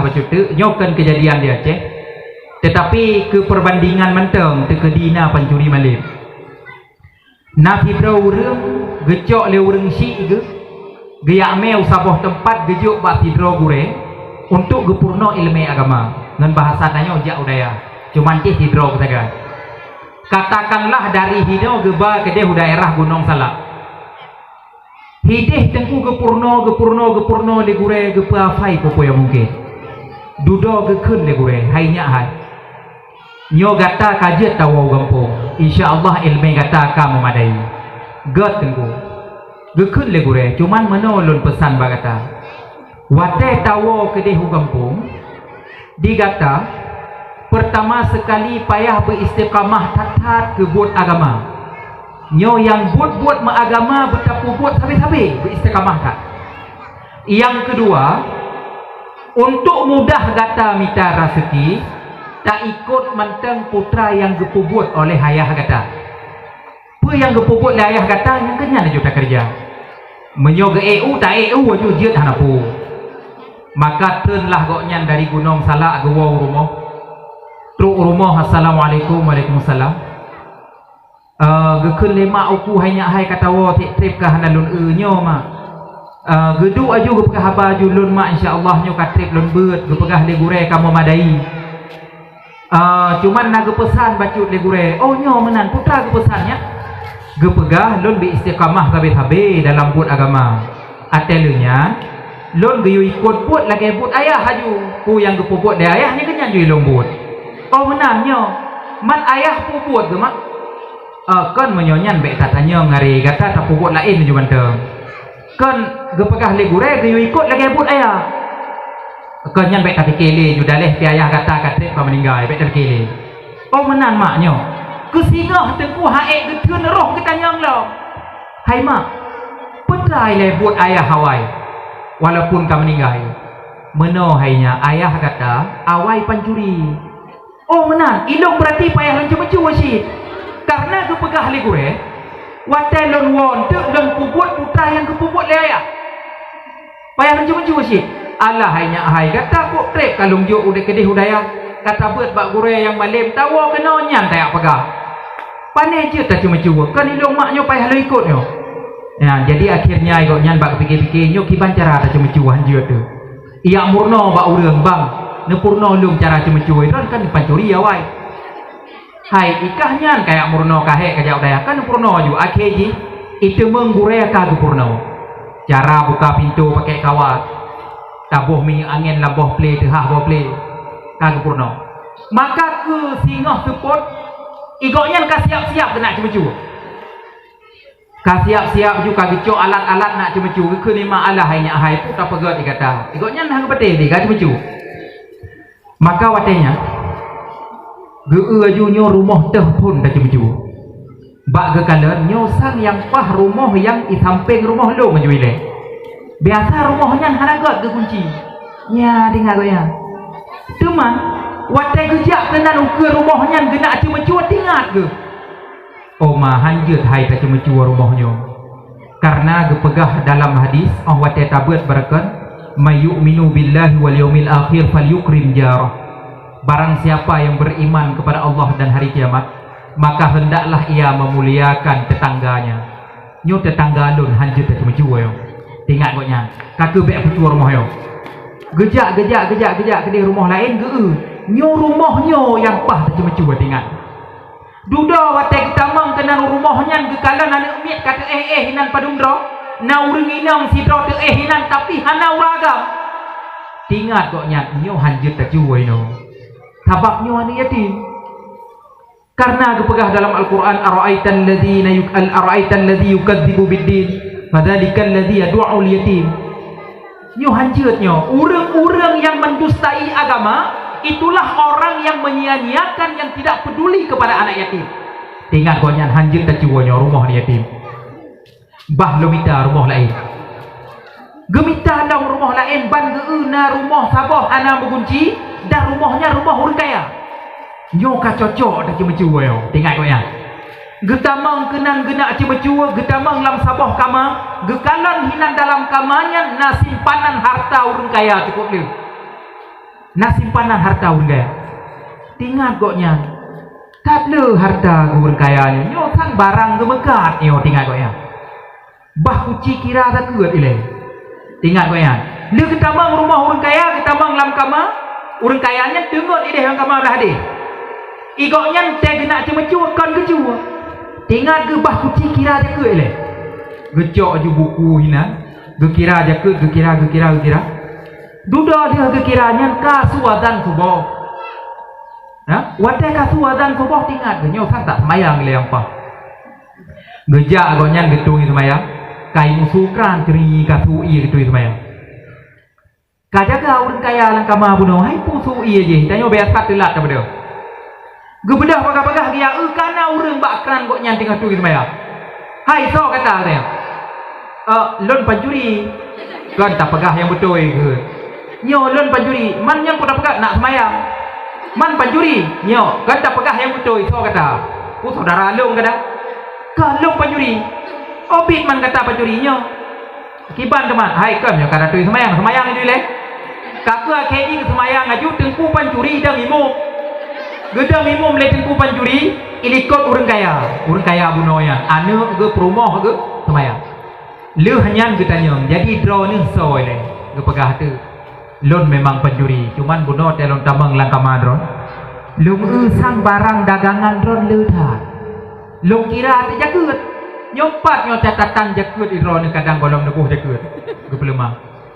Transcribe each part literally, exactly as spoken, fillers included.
Cuteuk nyoe kon keujadian di Aceh, teutapi keu peureubandingan mantong teukeudi na pancuri malem. Na sidroe ureuëng geucok lé ureuëng syiek geuh, geujak mé u saboh teumpat geujok bak sidroe gurée untuk geupeurunoe iéleumé agama, ngon bahasa tanyoe jak u dayah, cuman jih sidroe geusagai. Katakanlah dari hinoe geuba keudeh u daerah Gunong Salak. Hideh teungku geupeurunoe, geupeurunoe, geupeurunoe lé gurée geupeuhafai peue-peue nyang mungken. Dudoe geukheun lé gurée, hai nyak hai. Nyoe gata ka jeuet tawoe u gampông, insya Allah iéleumé gata ka meumadai. Gét teungku. Geukheun lé gurée, cuman meunoe lôn peusan bak gata. Watée tawoe keudeh u gampông, di gata, peurtama seukali payah beuistiqamah that-that keu buet agama. Nyoe nyang buet-buet meuagama beutapeubuet sabe-sabe beuistiqamah that. Nyang keudua, untuk mudah gata mita raseuki, taikot mantong putra nyang geupeubuet oleh ayah gata. Peue nyang geupeubuet lé ayah gata nyang keu nyan laju takeureuja. Meunyoe geu-ék u, ta-ék u laju jeuet hana peue. Maka treunlah gobnyan dari Gunong Salak geuwoe u rumoh. Trok u rumoh, "Assalamualaikum." "Waalaikumsalam." "Eh, geukheun lé mak uku hai nyak hai ka tawoe, treb ka hana lôn eu nyoe, mak." Eh, geuduek laju geupeugah haba laju, "Lôn mak, insya Allah nyoe ka treb lôn beuet, geupeugah lé gurée ka meumadai." Ah, cuman na geupeusan bacut lé gurée. "Oh, nyoe meunan, peue teuma geupeusan nyan?" "Geupeugah lôn beuistiqamah sabe-sabe dalam buet agama. Watée lheueh nyan, lôn geuyue ikot buet lagée buet ayah laju. Peue nyang geupeubuet lé ayah nyan keu nyan jih lôn buet." "Oh, meunan nyoe. Man ayah peue buet geuh, mak?" "Ah, kon meunyoe nyan bék tatanyong, ari gata tapeubuet laén laju mantong." Kon geupeugah lé gurée geuyue ikot lagée buet ayah. Kon nyan bék tapike lé, ju daleh pih ayah gata ka treb ka meuninggai, bék tapike lé. Oh meunan mak nyoe. Keusingoh teungku han ék geutheun roh geutanyong lom. Hai mak, peutrai lé buet ayah awai, walaupun ka meuninggai. Meunoe hai nyak, ayah gata awai pancuri. Oh meunan, ilong beurati payah lôn ceumeucue cit. Kareuna geupeugah lé gurée, watée lôn woe eunteuk lôn peubuet peue nyang geupeubuet lé ayah. Payah lôn ceumeucue cit. Alah hai nyak hai, gata kok treb ka lôn jok u dayah keudeh u dayah, ka tabeuet bak gurée nyang malem, tawoe keunoe nyan tajak peugah. Pané jeuet taceumeucue, kon ilong mak nyoe payah lôn ikot nyoe. Nyan, jadi akhirnya gobnyan bak pike-pike nyoe kiban cara taceumeucue han jeuet teuh. Ijak meurunoe bak ureuëng, "Bang, neupeurunoe lôn cara ceumeucue, droen kan pancuri awai." "Hai, ikah nyan kajak meurunoe ka hék kajak u dayah, kan neupeurunoe ju." Akhé jih, iteumeung gurée ka geupeurunoe. Cara buka pintoe pakai kawat, taboh minyeuk angén lam boh plé, teuhah boh plé, ka geupeurunoe. Maka keu singoh seupôt, gobnyan ka siab-siab keuneuk ceumeucue. Ka siab-siab ju ka geucok alat-alat nak ceumeucue, geukheun lé mak, "Alah hai nyak hai, peue tapeugét di gata?" Gobnyan hana geupatéh lé ka ceumeucue. Maka watée nyan, geu-eu laju nyoe rumoh teuh phon taceumeucue. Bak geukalon nyoe sang nyang paih rumoh nyang i sampéng rumoh lôn laju ilée. Biasa rumoh nyan hana gét geukunci. Nyan, ingat gobnyan. Teuma, watée geujak keunan ukeue rumoh nyan geuneuk ceumeucue, teuingat geuh. Oh ma, han jeuet hai taceumeucue rumoh nyoe. Kareuna geupeugah dalam hadis, óh watée tabeuet beureukon, "May yu'minu billahi wal yaumil akhir falyukrim jarah." Barang siapa yang beriman kepada Allah dan hari kiamat, maka hendaklah ia memuliakan tetangganya. Nyoe teutangga lôn han jeuet taceumeucue nyoe. Teuingat gobnyan, ka keuh bék peucue rumoh nyoe. Geujak, geujak, geujak, geujak keudeh rumoh laén geu-eu. Nyoe rumoh nyoe nyang paih taceumeucue, teuingat. Dudoe watée geutamong keunan u rumoh nyan geukalon aneuëk miet ka teuéh-éh inan padum droe, na ureuëng inong sidroe teuéh inan tapi hana ureuëng agam. Teuingat gobnyan, nyoe han jeuet tacue inoe. Sabab nyoe aneuëk yatim. Kareuna geupeugah dalam Al-Qur'an, "Ara'aital ladzina yuk-, al-, ara'aital ladzi yukadzibu biddin, fadzalikal ladzi yadu'ul yatim." Nyoe han jeuet nyoe, ureuëng-ureuëng nyang mendustai agama, itulah orang yang menyia-nyiakan, yang tidak peduli kepada anak yatim. Teuingat gobnyan han jeuet tacue nyoe rumoh aneuk yatim. Bah lôn mita rumoh laén. Geumita lom rumoh laén ban geu-eu na rumoh saboh hana meugunci, dan rumoh nyan rumoh ureuëng kaya. Nyoe ka cocok taceumeucue nyoe, teuingat gobnyan. Geutamong keunan geuneuk ceumeucue, geutamong lam saboh kama, geukalon hinan dalam kama nyan na simpanan harta ureuëng kaya cukôp lheueh. Na simpanan harta ureuëng kaya. Tingat gobnyan, that le harta geuh ureuëng kaya nyoe, nyoe sang barang geumeukat nyoe, tingat gobnyan. Bah kuci kira zakeuet ilée. Tingat gobnyan. Le geutamong rumoh ureuëng kaya, geutamong lam kama, ureuëng kaya nyan teungeut ideh lam kama blah deh. Igobnyan tée geunak ceumeucue kon geucue. Tingat geuh bah kuci kira zakeuet ilée. Geucok ju buku hinan, geukira zakeuet, geukira, geukira, geukira. Dudoe lheueh geukira nyan ka su azan suboh. Ha? Watée ka su azan suboh tingat geuh nyoe sang tak seumayang lé nyang paih. Geujak gobnyan geutui seumayang, kai musu kran kri ka su ie geutui seumayang. Ka jaga ureuëng kaya lam kama bunoe, hai peue su ie jih, tanyoe biasa teulat tabeudôh. Geubeudôh peugah-peugah geujak, eu kana ureuëng bak kran gobnyan teungoh tui seumayang. Hai, soe gata, katanya. "Eh, lôn pancuri." Kon tapeugah nyang beutôi keuh. "Nyoe lôn pancuri." "Man nyang peue tapeugah nak seumayang?" "Man pancuri." "Nyoe kon tapeugah nyang beutôi, soe gata?" "Oh, saudara lôn gata." "Kon lôn pancuri." "Oh, biet man gata pancuri nyoe." Kiban teuma, hai kon nyoe ka tui seumayang, seumayang laju ilée. Ka keuh akhé jih geuseumayang laju teungku pancuri dong imum. Geudong imum lé teungku pancuri, ilikot ureuëng kaya. Ureuëng kaya bunoe nyan, aneuëk geuh, peurumoh geuh, seumayang. Lheueh nyan geutanyong, "Jadi droeneuh soe ilée?" Geupeugah teuk, "Lôn memang pancuri, cuman bunoe tée lôn tamong lam kama droen, lôn eu sang barang dagangan droen le that. Lôn kira teuh zakeuet. Nyoe pat nyoe catatan zakeuet droeneuh kadang gohlom neuboh zakeuet." Geupeuleumah.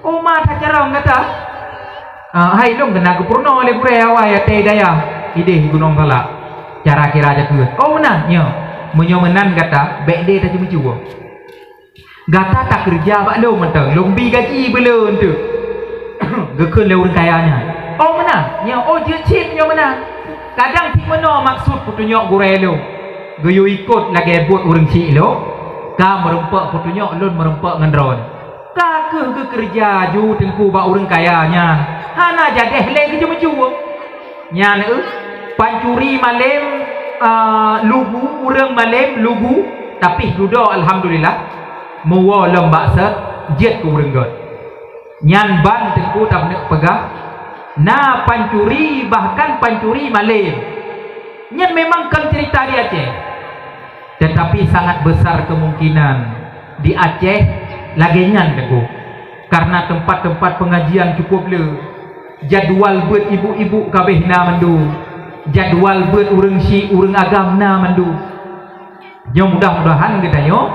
"Oh, ma that carông gata?" "Ah, hai lôn keuneuk geupeurunoe lé gurée awai ateueh dayah ideh Gunong Salak. Cara kira zakeuet." "Oh, meunan?" "Nyoe. Meunyoe meunan gata, bék lé taceumeucue. Gata takeureuja bak lôn mantong, lôn bi gaji beu lôn teuk." Geukheun lé ureuëng kaya nyan. "Oh, meunan? Nyoe, oh, jeuet cit nyoe meunan. Kadang cit meunoe maksud peutunyok gurée lôn. Geuyue ikot lagée buet ureuëng syiek lôn, ka meurumpok peutunyok lôn meurumpok ngon droeneuh." Ka keuh geukeureuja ju teungku bak ureuëng kaya nyan, hana jadeh lé geuceumeucue. Nyan eu, pancuri malém, ah, lugu, ureuëng malém lugu, tapi dudoe alhamdulillah, meuwoe lom bak sot, jeuet keu ureuëng göt. Nyan ban teungku taneuk peugah, na pancuri, bahkan pancuri malém. Nyan memang kon cerita di Aceh. Tetapi sangat besar kemungkinan di Aceh lagée nyan teungku. Karena tempat-tempat pengajian cukup le. Jadwal beuet ibu-ibu kabeh na mandum. Jadwal beuet ureuëng syiek, ureuëng agam na mandum. Nyoe mudah-mudahan geutanyoe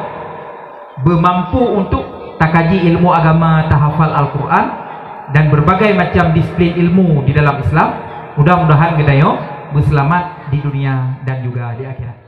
beumampu untuk takaji ilmu agama, tahafal Al-Quran, dan berbagai macam disiplin ilmu di dalam Islam. Mudah-mudahan geutanyoe beuseulamat di dunia dan juga di akhirat.